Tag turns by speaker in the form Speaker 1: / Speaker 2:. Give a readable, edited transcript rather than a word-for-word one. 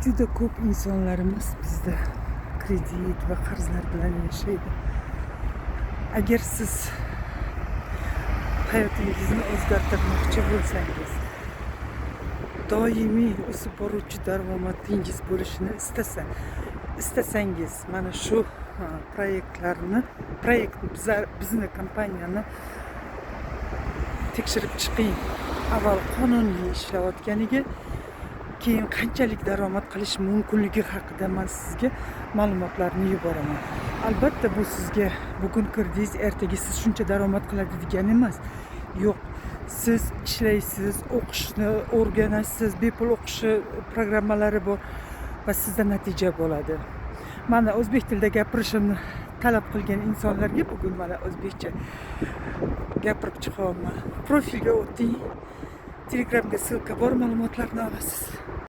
Speaker 1: Juda ko'p insonlarimiz bizda kredit va qarzlar bilan yashaydi. Agar siz hayotingizni o'zgartirmoqchi bo'lsangiz, doimiy o'sib boruvchi daromadingiz bo'lishini istasangiz, mana shu proyektlarni, proyekt bizni kompaniyani tekshirib chiqing. Avval qonuniy ishlayotganiga, keyin qanchalik daromad qilish mumkinligi haqida man sizga ma'lumotlarni yuboraman. Albatta, bu sizga bugun kirdingiz, ertaga siz shuncha daromad qiladi degani emas. Yo'q, siz ishlaysiz, o'qishni o'rganasiz, bepul o'qishi programmalari bor va sizda natija bo'ladi. Mana, o'zbek tilida gapirishimni talab qilgan insonlarga bugun mana o'zbekcha gapirib chiqyapman. Profilga o'ting, Telegramga ссылка bor, ma'lumotlarni olasiz.